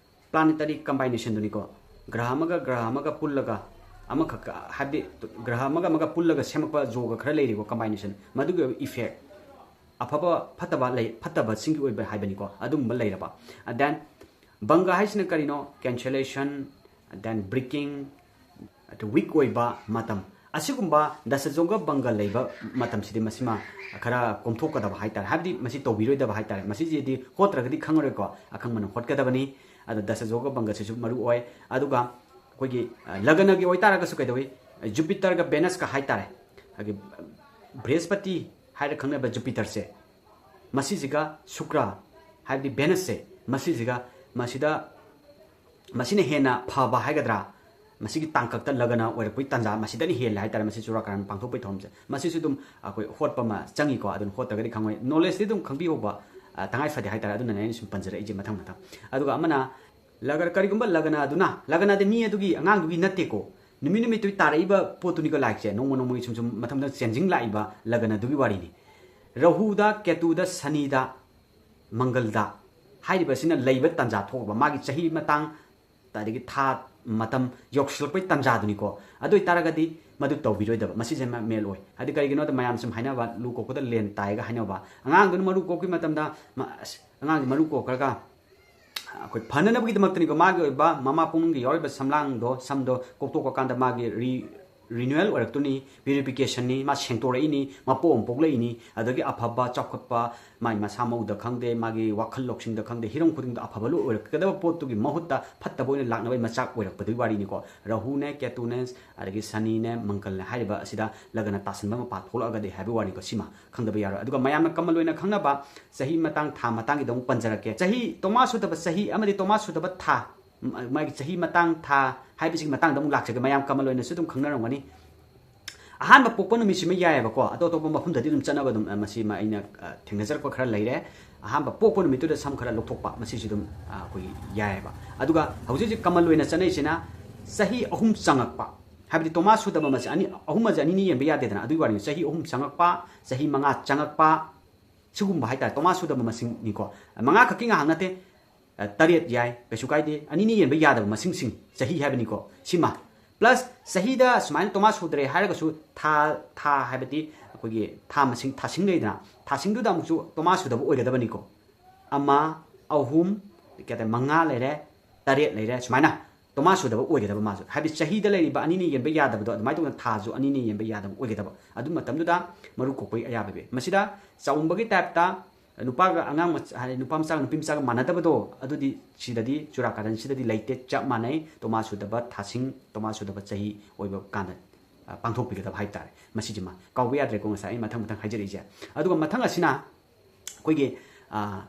Planetary combinationꯗꯨꯅꯤꯀꯣ꯫ ꯒ꯭ꯔꯍ ꯑꯃꯒ ꯒ꯭ꯔꯍ ꯑꯃꯒ ꯄꯨꯜꯂꯒ, ꯑꯃꯈꯛ, ꯍꯥꯏꯕꯗꯤ ꯒ꯭ꯔꯍ ꯑꯃꯒ ꯑꯃꯒ ꯄꯨꯜꯂꯒ ꯁꯦꯝꯃꯛꯄ ꯖꯣꯒ ꯈꯔ ꯂꯩꯔꯤꯀꯣ, combination, ꯃꯗꯨꯒꯤ ꯑꯣꯏꯕ effect, ꯑꯐꯕ ꯐꯠꯇꯕ ꯂꯩ, ꯐꯠꯇꯕꯁꯤꯡꯒꯤ ꯑꯣꯏꯕ ꯍꯥꯏꯕꯅꯤꯀꯣ, ꯑꯗꯨꯒꯨꯝꯕ ꯂꯩꯔꯕ꯫ And then ꯕꯪꯒ ꯍꯥꯏꯁꯤꯅ ꯀꯔꯤꯅꯣ? Cancellation, then breaking, ꯑꯗꯨ weak ꯑꯣꯏꯕ ꯃꯇꯝ, ꯑꯁꯤꯒꯨꯝꯕ ꯗꯁꯖꯣꯒ ꯕꯪꯒ ꯂꯩꯕ ꯃꯇꯝꯁꯤꯗꯤ ꯃꯁꯤꯃ ꯈꯔ ꯀꯣꯝꯊꯣꯛꯀꯗꯕ ꯍꯥꯏ ꯇꯥꯔꯦ, ꯍꯥꯏꯕꯗꯤ ꯃꯁꯤ ꯇꯧꯕꯤꯔꯣꯏꯗꯕ ꯍꯥꯏ ꯇꯥꯔꯦ꯫ ꯃꯁꯤꯁꯤꯗꯤ ꯍꯣꯠꯇ꯭ꯔꯒꯗꯤ ꯈꯪꯉꯔꯣꯏꯀꯣ, ꯑꯈꯪꯕꯅ ꯍꯣꯠꯀꯗꯕꯅꯤ꯫ ꯑꯗꯣ ꯗꯁꯖꯣꯒ ꯕꯪꯒꯁꯤꯁꯨ ꯃꯔꯨ ꯑꯣꯏ꯫ ꯑꯗꯨꯒ ꯑꯩꯈꯣꯏꯒꯤ, ꯑ, ꯂꯒꯅꯒꯤ ꯑꯣꯏꯇꯥꯔꯒꯁꯨ ꯀꯩꯗꯧꯏ? ꯖꯨꯄꯤꯇꯔꯒ ꯚꯦꯅꯁꯀ ꯍꯥꯏ ꯇꯥꯔꯦ, ꯑꯩꯈꯣꯏꯒꯤ ꯕ꯭ꯔꯤꯍꯁꯄꯇꯤ ꯍꯥꯏꯔ ꯈꯪꯅꯕ ꯖꯨꯄꯤꯇꯔꯁꯦ, ꯃꯁꯤꯁꯤꯒ ꯁꯨꯀ꯭ꯔ ꯍꯥꯏꯕꯗꯤ ꯚꯦꯅꯁꯁꯦ, ꯃꯁꯤꯁꯤꯒ, ꯃꯁꯤꯗ ꯃꯁꯤꯅ ꯍꯦꯟꯅ ꯐꯕ ꯍꯥꯏꯒꯗ꯭ꯔꯥ, ꯃꯁꯤꯒꯤ ꯇꯥꯡꯀꯛꯇ ꯂꯒꯅ ꯑꯣꯏꯔꯛꯄꯒꯤ ꯇꯥꯟꯖꯥ ꯃꯁꯤꯗꯅ ꯍꯦꯜꯂꯦ ꯍꯥꯏꯇꯥꯔꯦ꯫ ꯃꯁꯤ ꯆꯨꯔꯥꯀꯔꯟ ꯄꯥꯡꯊꯣꯛꯄꯒꯤ ꯊꯧꯔꯝꯁꯦ, ꯃꯁꯤꯁꯨ ꯑꯗꯨꯝ ꯑꯩꯈꯣꯏ ꯍꯣꯠꯄ ꯑꯃ ꯆꯪꯉꯤꯀꯣ꯫ ꯑꯗꯨꯅ ꯍꯣꯠꯇ꯭ꯔꯒꯗꯤ ꯈꯪꯉꯣꯏ, ꯅꯣꯂꯦꯖꯇꯤ ꯑꯗꯨꯝ ꯈꯪꯕꯤꯍꯧꯕ ꯑ, ꯇꯉꯥꯏ ꯐꯗꯦ ꯍꯥꯏꯇꯥꯔꯦ꯫ ꯑꯗꯨꯅꯅꯦ ꯑꯩꯅ ꯁꯨꯝ ꯄꯟꯖꯔꯛꯏꯁꯦ ꯃꯊꯪ ꯃꯊꯪ꯫ ꯑꯗꯨꯒ ꯑꯃꯅ ꯂꯒ-, ꯀꯔꯤꯒꯨꯝꯕ ꯂꯒꯅ ꯑꯗꯨꯅ, ꯂꯒꯅꯗꯤ ꯃꯤ ꯑꯗꯨꯒꯤ ꯑꯉꯥꯡꯗꯨꯒꯤ ꯅꯠꯇꯦꯀꯣ, ꯅꯨꯃꯤꯠ ꯅꯨꯃꯤꯠꯇꯨꯒꯤ ꯇꯥꯔꯛꯏꯕ ꯄꯣꯠꯇꯨꯅꯤꯀꯣ ꯂꯥꯏꯔꯤꯛꯁꯦ, ꯅꯣꯡꯃ ꯅꯣꯡꯃꯒꯤ ꯁꯨꯝ ꯁꯨꯝ ꯃꯊꯪ ꯃꯊꯪ ꯆꯦꯟꯖꯤꯡ ꯂꯥꯛꯏꯕ ꯂꯒꯅꯗꯨꯒꯤ ꯋꯥꯔꯤꯅꯤ꯫ ꯔꯍꯨꯗ, ꯀꯦꯇꯨꯗ, ꯁꯅꯤꯗ, ꯃꯪꯒꯜꯗ ꯍꯥꯏꯔꯤꯕꯁꯤꯅ ꯂꯩꯕ ꯇꯥꯟꯖꯥ ꯊꯣꯛꯂꯕ, ꯃꯥꯒꯤ ꯆꯍꯤ ꯃꯇꯥꯡ, ꯑꯗꯒꯤ ꯊꯥ ꯃꯇꯝ ꯌꯧꯁꯤꯜꯂꯛꯄꯩ ꯇꯥꯟꯖꯥꯗꯨꯅꯤꯀꯣ꯫ ꯑꯗꯨ ꯑꯣꯏꯇꯥꯔꯒꯗꯤ ꯃꯗꯨ ꯇꯧꯕꯤꯔꯣꯏꯗꯕ, ꯃꯁꯤꯁꯦ ꯃ-, ꯃꯦꯜ ꯑꯣꯏ꯫ ꯍꯥꯏꯗꯤ ꯀꯔꯤꯒꯤꯅꯣꯗ ꯃꯌꯥꯝ ꯁꯨꯝ ꯍꯥꯏꯅꯕ, ꯂꯨ ꯀꯣꯛꯄꯗ ꯂꯦꯟ ꯇꯥꯏꯒ ꯍꯥꯏꯅꯕ, ꯑꯉꯥꯡꯗꯨꯅ ꯃꯔꯨ ꯀꯣꯛꯄꯒꯤ ꯃꯇꯝꯗ ꯃ-, ꯑꯁ, ꯑꯉꯥꯡꯁꯤ ꯃꯔꯨ ꯀꯣꯛꯈ꯭ꯔꯒ ꯑꯩꯈꯣꯏ ꯐꯅꯅꯕꯒꯤꯗꯃꯛꯇꯅꯤꯀꯣ, ꯃꯥꯒꯤ ꯑꯣꯏꯕ ꯃꯃꯥ ꯄꯨꯛꯅꯨꯡꯒꯤ ꯌꯥꯎꯔꯤꯕ ꯁꯝꯂꯥꯡꯗꯣ, ꯁꯝꯗꯣ ꯀꯣꯛꯊꯣꯛꯄ ꯀꯥꯟꯗ ꯃꯥꯒꯤ ꯔꯤ-, ꯔꯤꯅ꯭ꯌꯨꯑꯦꯜ ꯑꯣꯏꯔꯛꯇꯣꯏꯅꯤ, ꯄ꯭ꯌꯨꯔꯤꯐꯤꯀꯦꯁꯟꯅꯤ, ꯃꯥ ꯁꯦꯡꯇꯣꯔꯛꯏꯅꯤ, ꯃꯄꯣ ꯑꯃ ꯄꯣꯛꯂꯛꯏꯅꯤ, ꯑꯗꯒꯤ ꯑꯐꯕ ꯆꯥꯎꯈꯠꯄ, ꯃꯥꯒꯤ ꯃꯁꯥ ꯃꯎꯗ ꯈꯪꯗꯦ, ꯃꯥꯒꯤ ꯋꯥꯈꯜ ꯂꯧꯁꯤꯡꯗ ꯈꯪꯗꯦ, ꯍꯤꯔꯝ ꯈꯨꯗꯤꯡꯗ ꯑꯐꯕ ꯂꯣꯏ ꯑꯣꯏꯔꯛꯀꯗꯕ ꯄꯣꯠꯇꯨꯒꯤ ꯃꯍꯨꯠꯇ ꯐꯠꯇꯕ ꯑꯣꯏꯅ ꯂꯥꯛꯅꯕꯒꯤ ꯃꯆꯥꯛ ꯑꯣꯏꯔꯛꯄꯗꯨꯒꯤ ꯋꯥꯔꯤꯅꯤꯀꯣ꯫ ꯔꯥꯍꯨꯅꯦ, ꯀꯦꯇꯨꯅꯦ, ꯑꯗꯒꯤ ꯁꯅꯤꯅꯦ, ꯃꯪꯒꯜꯅꯦ ꯍꯥꯏꯔꯤꯕ ꯑꯁꯤꯗ ꯂꯒꯅ ꯇꯥꯁꯟꯕ ꯃꯄꯥ ꯊꯣꯛꯂꯛꯑꯒꯗꯤ ꯍꯥꯏꯕꯒꯤ ꯋꯥꯔꯤꯅꯤꯀꯣ꯫ ꯁꯤꯃ ꯈꯪꯗꯕ ꯌꯥꯔꯣꯏ꯫ ꯑꯗꯨꯒ ꯃꯌꯥꯝꯅ ꯀꯃꯟ ꯑꯣꯏꯅ ꯈꯪꯅꯕ ꯆꯍꯤ ꯃꯇꯥꯡ, ꯊꯥ ꯃꯇꯥꯡꯒꯤꯗ ꯑꯃꯨꯛ ꯄꯟꯖꯔꯛꯀꯦ꯫ ꯆꯍꯤ, ꯇꯣꯃꯥ ꯁꯨꯗꯕ ꯆꯍꯤ ꯑꯃꯗꯤ ꯇꯣꯃꯥ ꯁꯨꯗꯕ ꯊꯥ, ꯃ-, ꯃꯥꯒꯤ ꯆꯍꯤ ꯃꯇꯥꯡ, ꯊꯥ ꯍꯥꯏꯕꯁꯤꯒꯤ ꯃꯇꯥꯡꯗ ꯑꯃꯨꯛ ꯂꯥꯛꯆꯒꯦ꯫ ꯃꯌꯥꯝ ꯀꯃꯟ ꯑꯣꯏꯅꯁꯨ ꯑꯗꯨꯝ ꯈꯪꯅꯔꯝꯒꯅꯤ꯫ ꯑꯍꯥꯟꯕ ꯄꯣꯛꯄ ꯅꯨꯃꯤꯠꯁꯤꯃ ꯌꯥꯏꯑꯕꯀꯣ, ꯑꯇꯣꯞ ꯑꯇꯣꯞꯄ ꯃꯐꯝꯗꯗꯤ ꯑꯗꯨꯝ ꯆꯠꯅꯕ ꯑꯗꯨꯝ, ꯑ, ꯃꯁꯤꯃ ꯑꯩꯅ, ꯑ, ꯊꯦꯡꯅꯖꯔꯛꯄ ꯈꯔ ꯂꯩꯔꯦ꯫ ꯑꯍꯥꯟꯕ ꯄꯣꯛꯄ ꯅꯨꯃꯤꯠꯇꯨꯗ ꯁꯝ ꯈꯔ ꯂꯧꯊꯣꯛꯄ, ꯃꯁꯤꯁꯨ ꯑꯗꯨꯝ, ꯑ, ꯑꯩꯈꯣꯏꯒꯤ ꯌꯥꯏꯑꯕ꯫ ꯑꯗꯨꯒ ꯍꯧꯖꯤꯛ ꯍꯧꯖꯤꯛ ꯀꯃꯟ ꯑꯣꯏꯅ ꯆꯠꯅꯔꯤꯁꯤꯅ ꯆꯍꯤ ꯑꯍꯨꯝ ꯆꯪꯉꯛꯄ, ꯍꯥꯏꯕꯗꯤ ꯇꯣꯃꯥ ꯁꯨꯗꯕ ꯃꯁꯦ ꯑꯅꯤ, ꯑꯍꯨꯝ ꯑꯁꯦ ꯑꯅꯤꯅꯤ ꯌꯦꯟꯕ ꯌꯥꯗꯦꯗꯅ, ꯑꯗꯨꯒꯤ ꯋꯥꯔꯤꯅꯤ꯫ ꯆꯍꯤ ꯑꯍꯨꯝ ꯆꯪꯉꯛꯄ, ꯆꯍꯤ ꯃꯉꯥ ꯆꯪꯉꯛꯄ, ꯁꯤꯒꯨꯝꯕ ꯍꯥꯏꯇꯥꯔꯦ, ꯇꯣꯃꯥ ꯁꯨꯗꯕ ꯃꯁꯤꯡꯅꯤꯀꯣ꯫ ꯃꯉꯥ ꯈꯛꯀꯤ ꯉꯥꯏꯍꯥꯛ ꯅꯠꯇꯦ, ꯑ, ꯇꯔꯦꯠ ꯌꯥꯏ, ꯀꯩꯁꯨ ꯀꯥꯏꯗꯦ꯫ ꯑꯅꯤꯅꯤ ꯌꯦꯟꯕ ꯌꯥꯗꯕ ꯃꯁꯤꯡꯁꯤꯡ, ꯆꯍꯤ ꯍꯥꯏꯕꯅꯤꯀꯣ꯫ ꯁꯤꯃ plus ꯆꯍꯤꯗ ꯁꯨꯃꯥꯏꯅ ꯇꯣꯃꯥ ꯁꯨꯗ꯭ꯔꯦ ꯍꯥꯏꯔꯒꯁꯨ ꯊꯥ, ꯊꯥ ꯍꯥꯏꯕꯗꯤ ꯑꯩꯈꯣꯏꯒꯤ ꯊꯥ ꯃꯁꯤꯡ, ꯊꯥꯁꯤꯡ ꯂꯩꯗꯅ, ꯊꯥꯁꯤꯡꯗꯨꯗ ꯑꯃꯨꯛꯁꯨ ꯇꯣꯃꯥ ꯁꯨꯗꯕ ꯑꯣꯏꯒꯗꯕꯅꯤꯀꯣ꯫ ꯑꯃ, ꯑꯍꯨꯝ, ꯀꯩ ꯍꯥꯏꯇꯥꯔꯦ, ꯃꯉꯥ ꯂꯩꯔꯦ, ꯇꯔꯦꯠ ꯂꯩꯔꯦ, ꯁꯨꯃꯥꯏꯅ ꯇꯣꯃꯥ ꯁꯨꯗꯕ ꯑꯣꯏꯒꯗꯕ ꯃꯥꯁꯨ꯫ ꯍꯥꯏꯕꯗꯤ ꯆꯍꯤꯗ ꯂꯩꯔꯤꯕ ꯑꯅꯤꯅꯤ ꯌꯦꯟꯕ ꯌꯥꯗꯕꯗꯣ, ꯑꯗꯨꯃꯥꯏꯅ ꯇꯧꯗꯅ ꯊꯥꯁꯨ ꯑꯅꯤꯅꯤ ꯌꯦꯟꯕ ꯌꯥꯗꯕ ꯑꯣꯏꯒꯗꯕ꯫ ꯑꯗꯨ ꯃꯇꯝꯗꯨꯗ ꯃꯔꯨ ꯀꯣꯛꯄꯒꯤ ꯑꯌꯥꯕ ꯄꯤ꯫ ꯃꯁꯤꯗ ꯆꯥꯎꯝꯕꯒꯤ ꯇꯥꯏꯞꯇ ꯅꯨꯄꯥꯒ ꯑꯉꯥꯡ ꯃꯆꯥ, ꯍꯥꯏꯗꯤ ꯅꯨꯄꯥ ꯃꯆꯥꯒ ꯅꯨꯄꯤ ꯃꯆꯥꯒ ꯃꯥꯟꯅꯗꯕꯗꯣ, ꯑꯗꯨꯗꯤ ꯁꯤꯗꯗꯤ ꯆꯨꯔꯥꯀꯔꯟꯁꯤꯗꯗꯤ ꯂꯩꯇꯦ꯫ ꯆꯞ ꯃꯥꯟꯅꯩ, ꯇꯣꯃꯥ ꯁꯨꯗꯕ ꯊꯥꯁꯤꯡ, ꯇꯣꯃꯥ ꯁꯨꯗꯕ ꯆꯍꯤ ꯑꯣꯏꯕ ꯀꯥꯟꯗ, ꯑ, ꯄꯥꯡꯊꯣꯛꯄꯤꯒꯗꯕ ꯍꯥꯏꯕ ꯇꯥꯔꯦ꯫ ꯃꯁꯤꯁꯤꯃ ꯀꯥꯎꯕ ꯌꯥꯗ꯭ꯔꯦꯀꯣ, ꯉꯁꯥꯏ ꯑꯩ ꯃꯊꯪ ꯃꯊꯪ ꯍꯥꯏꯖꯔꯛꯏꯁꯦ꯫ ꯑꯗꯨꯒ ꯃꯊꯪ ꯑꯁꯤꯅ ꯑꯩꯈꯣꯏꯒꯤ, ꯑ,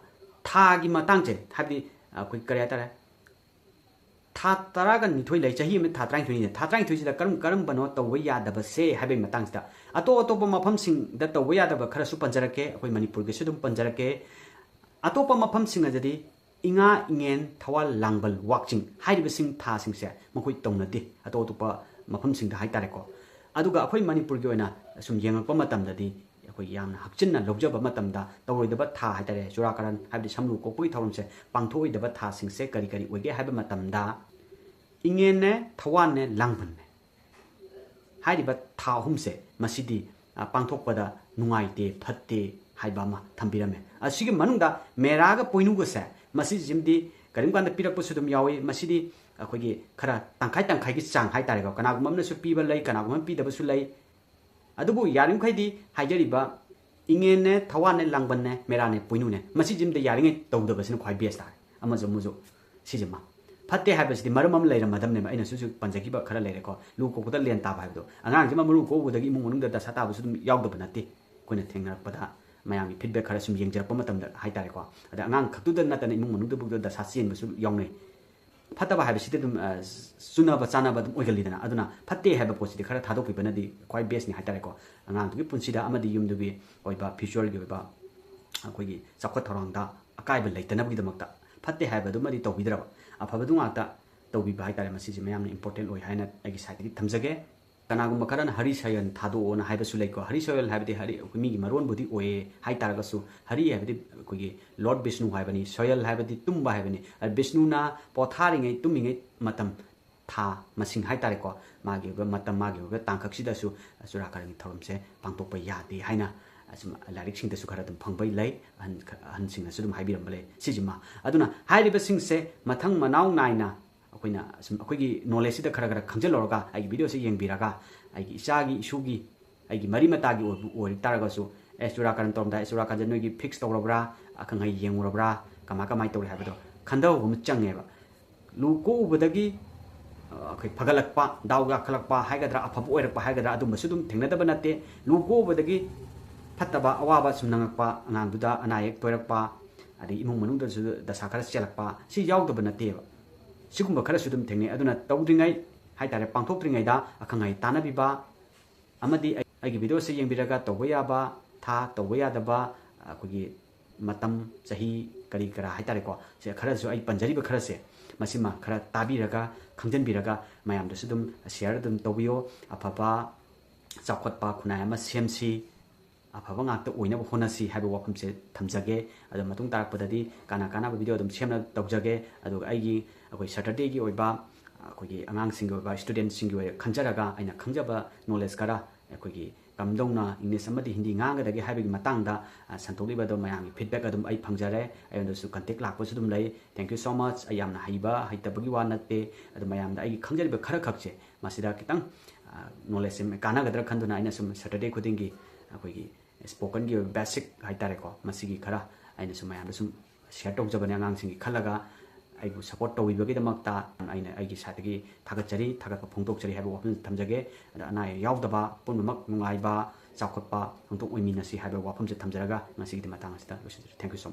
ꯊꯥꯒꯤ ꯃꯇꯥꯡꯁꯦ, ꯍꯥꯏꯕꯗꯤ ꯑꯩꯈꯣꯏ ꯀꯔꯤ ꯍꯥꯏꯇꯥꯔꯦ, ꯊꯥ ꯇꯔꯥꯒ ꯅꯤꯊꯣꯏ ꯂꯩ, ꯆꯍꯤ ꯑꯃꯗ ꯊꯥ ꯇꯔꯥꯅꯤꯊꯣꯏꯅꯤꯅꯦ꯫ ꯊꯥ ꯇꯔꯥꯅꯤꯊꯣꯏꯁꯤꯗ ꯀꯔꯝ ꯀꯔꯝꯕꯅꯣ ꯇꯧꯕ ꯌꯥꯗꯕꯁꯦ ꯍꯥꯏꯕꯒꯤ ꯃꯇꯥꯡꯁꯤꯗ ꯑꯇꯣꯞ ꯑꯇꯣꯞꯄ ꯃꯐꯝꯁꯤꯡꯗ ꯇꯧꯕ ꯌꯥꯗꯕ ꯈꯔꯁꯨ ꯄꯟꯖꯔꯛꯀꯦ, ꯑꯩꯈꯣꯏ ꯃꯅꯤꯄꯨꯔꯒꯤꯁꯨ ꯑꯗꯨꯝ ꯄꯟꯖꯔꯛꯀꯦ꯫ ꯑꯇꯣꯞꯄ ꯃꯐꯝꯁꯤꯡ ꯑꯗꯨꯗꯤ ꯏꯉꯥ, ꯏꯉꯦꯟ, ꯊꯋꯥꯜ, ꯂꯥꯡꯕꯜ, ꯋꯥꯛꯆꯤꯡ ꯍꯥꯏꯔꯤꯕꯁꯤꯡ ꯊꯥꯁꯤꯡꯁꯦ ꯃꯈꯣꯏ ꯇꯧꯅꯗꯦ, ꯑꯇꯣꯞ ꯑꯇꯣꯞꯄ ꯃꯐꯝꯁꯤꯡꯗ ꯍꯥꯏꯇꯥꯔꯦꯀꯣ꯫ ꯑꯗꯨꯒ ꯑꯩꯈꯣꯏ ꯃꯅꯤꯄꯨꯔꯒꯤ ꯑꯣꯏꯅ ꯁꯨꯝ ꯌꯦꯡꯉꯛꯄ ꯃꯇꯝꯗꯗꯤ, ꯑꯩꯈꯣꯏ ꯌꯥꯝꯅ ꯍꯛꯆꯤꯟꯅ ꯂꯧꯖꯕ ꯃꯇꯝꯗ ꯇꯧꯔꯣꯏꯗꯕ ꯊꯥ ꯍꯥꯏꯇꯥꯔꯦ, ꯆꯨꯔꯥꯀꯔꯟ ꯍꯥꯏꯕꯗꯤ ꯁꯝꯂꯨ ꯀꯣꯛꯄꯒꯤ ꯊꯧꯔꯝꯁꯦ ꯄꯥꯡꯊꯣꯛꯑꯣꯏꯗꯕ ꯊꯥꯁꯤꯡꯁꯦ ꯀꯔꯤ ꯀꯔꯤ ꯑꯣꯏꯒꯦ ꯍꯥꯏꯕ ꯃꯇꯝꯗ, ꯏꯉꯦꯟꯅꯦ, ꯊꯋꯥꯟꯅꯦ, ꯂꯥꯡꯕꯟꯅꯦ ꯍꯥꯏꯔꯤꯕ ꯊꯥ ꯑꯍꯨꯝꯁꯦ, ꯃꯁꯤꯗꯤ, ꯑ, ꯄꯥꯡꯊꯣꯛꯄꯗ ꯅꯨꯡꯉꯥꯏꯇꯦ, ꯐꯠꯇꯦ ꯍꯥꯏꯕ ꯑꯃ ꯊꯝꯕꯤꯔꯝꯃꯦ꯫ ꯑꯁꯤꯒꯤ ꯃꯅꯨꯡꯗ ꯃꯦꯔꯥꯒ ꯄꯣꯏꯅꯨꯒꯁꯦ, ꯃꯁꯤꯁꯤꯃꯗꯤ ꯀꯔꯤꯒꯨꯝꯕ ꯀꯥꯟꯗ ꯄꯤꯔꯛꯄꯁꯨ ꯑꯗꯨꯝ ꯌꯥꯎꯏ꯫ ꯃꯁꯤꯗꯤ ꯑꯩꯈꯣꯏꯒꯤ ꯈꯔ ꯇꯪꯈꯥꯏ ꯇꯪꯈꯥꯏꯒꯤ ꯆꯥꯡ ꯍꯥꯏꯇꯥꯔꯦꯀꯣ, ꯀꯅꯥꯒꯨꯝꯕ ꯑꯃꯅꯁꯨ ꯄꯤꯕ ꯂꯩ, ꯀꯅꯥꯒꯨꯝꯕ ꯑꯃ ꯄꯤꯗꯕꯁꯨ ꯂꯩ꯫ ꯑꯗꯨꯕꯨ ꯌꯥꯔꯤꯃꯈꯩꯗꯤ ꯍꯥꯏꯖꯔꯤꯕ ꯏꯉꯦꯟꯅꯦ, ꯊꯋꯥꯟꯅꯦ, ꯂꯥꯡꯕꯟꯅꯦ, ꯃꯦꯔꯥꯅꯦ, ꯄꯣꯏꯅꯨꯅꯦ, ꯃꯁꯤꯁꯤꯃꯗ ꯌꯥꯔꯤꯉꯩ ꯇꯧꯗꯕꯁꯤꯅ ꯈ꯭ꯋꯥꯏ best ꯇꯥꯔꯦ꯫ ꯑꯃꯁꯨ ꯑꯃꯁꯨ ꯁꯤꯁꯤꯃ ꯐꯠꯇꯦ ꯍꯥꯏꯕꯁꯤꯗꯤ ꯃꯔꯝ ꯑꯃ ꯂꯩꯔꯝꯃꯗꯕꯅꯦꯕ꯫ ꯑꯩꯅꯁꯨ ꯍꯧꯖꯤꯛ ꯄꯟꯖꯈꯤꯕ ꯈꯔ ꯂꯩꯔꯦꯀꯣ, ꯂꯨ ꯀꯣꯛꯄꯗ ꯂꯦꯟ ꯇꯥꯕ ꯍꯥꯏꯕꯗꯣ꯫ ꯑꯉꯥꯡꯁꯤꯃ ꯃꯔꯨ ꯀꯣꯛꯎꯕꯗꯒꯤ ꯏꯃꯨꯡ ꯃꯅꯨꯡꯗ ꯗꯁꯥ ꯇꯥꯕꯁꯨ ꯑꯗꯨꯝ ꯌꯥꯎꯗꯕ ꯅꯠꯇꯦ꯫ ꯑꯩꯈꯣꯏꯅ ꯊꯦꯡꯅꯔꯛꯄꯗ, ꯃꯌꯥꯝꯒꯤ feedback ꯈꯔ ꯁꯨꯝ ꯌꯦꯡꯖꯔꯛꯄ ꯃꯇꯝꯗ ꯍꯥꯏꯇꯥꯔꯦꯀꯣ, ꯑꯗ ꯑꯉꯥꯡ ꯈꯛꯇꯨꯗ ꯅꯠꯇꯅ ꯏꯃꯨꯡ ꯃꯅꯨꯡꯗꯕꯨꯛꯇ ꯗꯁꯥ ꯆꯦꯟꯕꯁꯨ ꯌꯥꯎꯅꯩ꯫ ꯐꯠꯇꯕ ꯍꯥꯏꯕꯁꯤꯗꯤ ꯑꯗꯨꯝ, ꯑ, ꯆꯨꯅꯕ ꯆꯥꯅꯕ ꯑꯗꯨꯝ ꯑꯣꯏꯒꯜꯂꯤꯗꯅ꯫ ꯑꯗꯨꯅ ꯐꯠꯇꯦ ꯍꯥꯏꯕ ꯄꯣꯠꯁꯤꯗꯤ ꯈꯔ ꯊꯥꯗꯣꯛꯄꯤꯕꯅꯗꯤ ꯈ꯭ꯋꯥꯏ best ꯅꯤ ꯍꯥꯏꯇꯥꯔꯦꯀꯣ꯫ ꯑꯉꯥꯡꯗꯨꯒꯤ ꯄꯨꯟꯁꯤꯗ ꯑꯃꯗꯤ ꯌꯨꯝꯗꯨꯒꯤ ꯑꯣꯏꯕ future ꯒꯤ ꯑꯣꯏꯕ ꯑꯩꯈꯣꯏꯒꯤ ꯆꯥꯎꯈꯠ ꯊꯧꯔꯥꯡꯗ ꯑꯀꯥꯏꯕ ꯂꯩꯇꯅꯕꯒꯤꯗꯃꯛꯇ ꯐꯠꯇꯦ ꯍꯥꯏꯕꯗꯨꯃꯗꯤ ꯇꯧꯕꯤꯗ꯭ꯔꯕ, ꯑꯐꯕꯗꯨ ꯉꯥꯛꯇ ꯇꯧꯕꯤꯕ ꯍꯥꯏꯇꯥꯔꯦ꯫ ꯃꯁꯤꯁꯦ ꯃꯌꯥꯝꯅ important ꯑꯣꯏ ꯍꯥꯏꯅ ꯑꯩꯒꯤ side ꯇꯒꯤ ꯊꯝꯖꯒꯦ꯫ ꯀꯅꯥꯒꯨꯝꯕ ꯈꯔꯅ ꯍꯔꯤ ꯁꯌꯟ ꯊꯥꯗꯣꯛꯑꯣꯅ ꯍꯥꯏꯕꯁꯨ ꯂꯩꯀꯣ꯫ ꯍꯔꯤ ꯁꯌꯟ ꯍꯥꯏꯕꯗꯤ ꯍꯔꯤ, ꯑꯩꯈꯣꯏ ꯃꯤꯒꯤ ꯃꯔꯣꯟꯕꯨꯗꯤ ꯑꯣꯏꯌꯦ ꯍꯥꯏ ꯇꯥꯔꯒꯁꯨ, ꯍꯔꯤ ꯍꯥꯏꯕꯗꯤ ꯑꯩꯈꯣꯏꯒꯤ Lord ꯕꯤꯁꯅꯨ ꯍꯥꯏꯕꯅꯤ, ꯁꯌꯜ ꯍꯥꯏꯕꯗꯤ ꯇꯨꯝꯕ ꯍꯥꯏꯕꯅꯤ꯫ ꯑ, ꯕꯤꯁꯅꯨꯅ ꯄꯣꯊꯥꯔꯤꯉꯩ, ꯇꯨꯝꯃꯤꯉꯩ ꯃꯇꯝ, ꯊꯥ ꯃꯁꯤꯡ ꯍꯥꯏ ꯇꯥꯔꯦꯀꯣ, ꯃꯥꯒꯤ ꯑꯣꯏꯕ ꯃꯇꯝ, ꯃꯥꯒꯤ ꯑꯣꯏꯕ ꯇꯥꯡꯀꯛꯁꯤꯗꯁꯨ ꯆꯨꯔꯥꯀꯔꯟꯒꯤ ꯊꯧꯔꯝꯁꯦ ꯄꯥꯡꯊꯣꯛꯄ ꯌꯥꯗꯦ ꯍꯥꯏꯅ ꯑꯁꯨꯝ ꯂꯥꯏꯔꯤꯛꯁꯤꯡꯗꯁꯨ ꯈꯔ ꯑꯗꯨꯝ ꯐꯪꯕ ꯂꯩ꯫ ꯑꯍꯟ, ꯑꯍꯟꯁꯤꯡꯅꯁꯨ ꯑꯗꯨꯝ ꯍꯥꯏꯕꯤꯔꯝꯕ ꯂꯩ꯫ ꯁꯤꯁꯤꯃ, ꯑꯗꯨꯅ ꯍꯥꯏꯔꯤꯕꯁꯤꯡꯁꯦ ꯃꯊꯪ ꯃꯅꯥꯎ ꯅꯥꯏꯅ ꯑꯩꯈꯣꯏꯅ ꯁꯨꯝ ꯑꯩꯈꯣꯏꯒꯤ knowledge ꯁꯤꯗ ꯈꯔ ꯈꯔ ꯈꯪꯖꯤꯜꯍꯧꯔꯒ, ꯑꯩꯒꯤ video ꯁꯤ ꯌꯦꯡꯕꯤꯔꯒ, ꯑꯩꯒꯤ ꯏꯆꯥꯒꯤ, ꯏꯁꯨꯒꯤ, ꯑꯩꯒꯤ ꯃꯔꯤ ꯃꯇꯥꯒꯤ ꯑꯣꯏꯕ ꯑꯣꯏ ꯇꯥꯔꯒꯁꯨ, "ꯑꯦ, ꯆꯨꯔꯥꯀꯔꯟ ꯇꯧꯔꯝꯗꯥꯏ, ꯆꯨꯔꯥꯀꯔꯟꯁꯦ ꯅꯣꯏꯒꯤ fix ꯇꯧꯔꯕ꯭ꯔꯥ? ꯑꯈꯪ ꯑꯍꯩ ꯌꯦꯡꯉꯨꯔꯕ꯭ꯔꯥ? ꯀꯃꯥꯏ ꯀꯃꯥꯏ ꯇꯧꯔꯤ?" ꯍꯥꯏꯕꯗꯣ ꯈꯟꯊꯍꯧꯕ ꯑꯃ ꯆꯪꯉꯦꯕ꯫ ꯂꯨ ꯀꯣꯛꯎꯕꯗꯒꯤ, ꯑ, ꯑꯩꯈꯣꯏ ꯐꯒꯠꯂꯛꯄ, ꯗꯥꯎ ꯌꯥꯈꯠꯂꯛꯄ ꯍꯥꯏꯒꯗ꯭ꯔꯥ, ꯑꯐꯕ ꯑꯣꯏꯔꯛꯄ ꯍꯥꯏꯒꯗ꯭ꯔꯥ, ꯑꯗꯨꯝꯕꯁꯨ ꯑꯗꯨꯝ ꯊꯦꯡꯅꯗꯕ ꯅꯠꯇꯦ꯫ ꯂꯨ ꯀꯣꯛꯎꯕꯗꯒꯤ ꯐꯠꯇꯕ, ꯑꯋꯥꯕ ꯁꯨꯝ ꯅꯪꯉꯛꯄ, ꯑꯉꯥꯡꯗꯨꯗ ꯑꯅꯥ ꯑꯌꯦꯛ ꯇꯣꯏꯔꯛꯄ, ꯑꯗꯩ ꯏꯃꯨꯡ ꯃꯅꯨꯡꯗꯁꯨ ꯗꯁꯥ ꯈꯔ ꯆꯦꯜꯂꯛꯄ, ꯁꯤ ꯌꯥꯎꯗꯕ ꯅꯠꯇꯦꯕ꯫ ꯁꯤꯒꯨꯝꯕ ꯈꯔꯁꯨ ꯑꯗꯨꯝ ꯊꯦꯡꯅꯩ꯫ ꯑꯗꯨꯅ ꯇꯧꯗ꯭ꯔꯤꯉꯩ ꯍꯥꯏꯇꯥꯔꯦ, ꯄꯥꯡꯊꯣꯛꯇ꯭ꯔꯤꯉꯩꯗ ꯑꯈꯪ ꯑꯍꯩ ꯇꯥꯟꯅꯕꯤꯕ, ꯑꯃꯗꯤ ꯑꯩ-, ꯑꯩꯒꯤ videoꯁꯦ ꯌꯦꯡꯕꯤꯔꯒ ꯇꯧꯕ ꯌꯥꯕ, ꯊꯥ ꯇꯧꯕ ꯌꯥꯗꯕ, ꯑꯩꯈꯣꯏꯒꯤ ꯃꯇꯝ, ꯆꯍꯤ, ꯀꯔꯤ ꯀꯔꯥ ꯍꯥꯏꯇꯥꯔꯦꯀꯣ, ꯁꯦ ꯈꯔꯁꯨ, ꯑꯩ ꯄꯟꯖꯔꯤꯕ ꯈꯔꯁꯦ, ꯃꯁꯤꯃ ꯈꯔ ꯇꯥꯕꯤꯔꯒ, ꯈꯪꯖꯤꯟꯕꯤꯔꯒ, ꯃꯌꯥꯝꯗꯁꯨ ꯑꯗꯨꯝ share ꯑꯗꯨꯝ ꯇꯧꯕꯤꯌꯣ꯫ ꯑꯐꯕ ꯆꯥꯎꯈꯠꯄ ꯈꯨꯟꯅꯥꯏ ꯑꯃ ꯁꯦꯝꯁꯤ, ꯑꯐꯕ ꯉꯥꯛꯇ ꯑꯣꯏꯅꯕ ꯍꯣꯠꯅꯁꯤ ꯍꯥꯏꯕ ꯋꯥꯐꯝꯁꯦ ꯊꯝꯖꯒꯦ꯫ ꯑꯗꯣ ꯃꯇꯨꯡ ꯇꯥꯔꯛꯄꯗꯗꯤ ꯀꯥꯟꯅ ꯀꯥꯟꯅꯕ video ꯑꯗꯨꯝ ꯁꯦꯝꯅ ꯇꯧꯖꯒꯦ꯫ ꯑꯗꯨꯒ ꯑꯩꯒꯤ, ꯑꯩꯈꯣꯏ Saturdayꯒꯤ ꯑꯣꯏꯕ, ꯑꯩꯈꯣꯏꯒꯤ ꯑꯉꯥꯡꯁꯤꯡꯒꯤ ꯑꯣꯏꯕ, studentꯁꯤꯡꯒꯤ ꯑꯣꯏꯕ ꯈꯟꯖꯔꯒ, ꯑꯩꯅ ꯈꯪꯖꯕ knowledge ꯈꯔ, ꯑꯩꯈꯣꯏꯒꯤ ꯀꯝꯗꯧꯅ English ꯑꯃꯗꯤ ꯍꯤꯟꯗꯤ ꯉꯥꯡꯒꯗꯒꯦ ꯍꯥꯏꯕꯒꯤ ꯃꯇꯥꯡꯗ, ꯑ, ꯁꯟꯗꯣꯛꯂꯤꯕ ꯑꯗꯣ ꯃꯌꯥꯝꯒꯤ feedback ꯑꯗꯨꯝ ꯑꯩ ꯐꯪꯖꯔꯦ꯫ ꯑꯩꯉꯣꯟꯗꯁꯨ contact ꯂꯥꯛꯄꯁꯨ ꯑꯗꯨꯝ ꯂꯩ꯫ Thank you so much꯫ ꯑꯩ ꯌꯥꯝꯅ ꯍꯩꯕ, ꯍꯩꯇꯕꯒꯤ ꯋꯥ ꯅꯠꯇꯦ꯫ ꯑꯗꯣ ꯃꯌꯥꯝꯗ ꯑꯩꯒꯤ ꯈꯪꯖꯔꯤꯕ ꯈꯔ ꯈꯛꯁꯦ ꯃꯁꯤꯗ ꯈꯤꯇꯪ, ꯑ, knowledgeꯁꯦ ꯀꯥꯟꯅꯒꯗ꯭ꯔꯥ ꯈꯟꯗꯨꯅ ꯑꯩꯅ ꯁꯨꯝ Saturday ꯈꯨꯗꯤꯡꯒꯤ ꯑꯩꯈꯣꯏꯒꯤ spokenꯒꯤ ꯑꯣꯏꯕ basic ꯍꯥꯏꯇꯥꯔꯦꯀꯣ, ꯃꯁꯤꯒꯤ ꯈꯔ ꯑꯩꯅ ꯁꯨꯝ ꯃꯌꯥꯝꯗ ꯁꯨꯝ share ꯇꯧꯖꯕꯅꯦ, ꯑꯉꯥꯡꯁꯤꯡꯒꯤ ꯈꯜꯂꯒ꯫ ꯑꯩꯕꯨ support ꯇꯧꯕꯤꯕꯒꯤꯗꯃꯛꯇ ꯑꯩꯅ ꯑꯩꯒꯤ sideꯇꯒꯤ ꯊꯥꯒꯠꯆꯔꯤ, ꯊꯥꯒꯠꯄ ꯐꯣꯡꯗꯣꯛꯆꯔꯤ ꯍꯥꯏꯕ ꯋꯥꯐꯝꯁꯦ ꯊꯝꯖꯒꯦ꯫ ꯑꯗ ꯑꯅꯥ ꯑꯌꯦꯛ ꯌꯥꯎꯗꯕ, ꯄꯨꯝꯅꯃꯛ ꯅꯨꯡꯉꯥꯏꯕ, ꯆꯥꯎꯈꯠꯄ ꯍꯣꯡꯗꯣꯛ ꯑꯣꯏꯃꯤꯟꯅꯁꯤ ꯍꯥꯏꯕ ꯋꯥꯐꯝꯁꯦ ꯊꯝꯖꯔꯒ ꯉꯁꯤꯒꯤꯗꯤ ꯃꯇꯥꯡ ꯑꯁꯤꯗ ꯂꯣꯏꯁꯤꯟꯖꯔꯦ꯫ Thank you so much꯫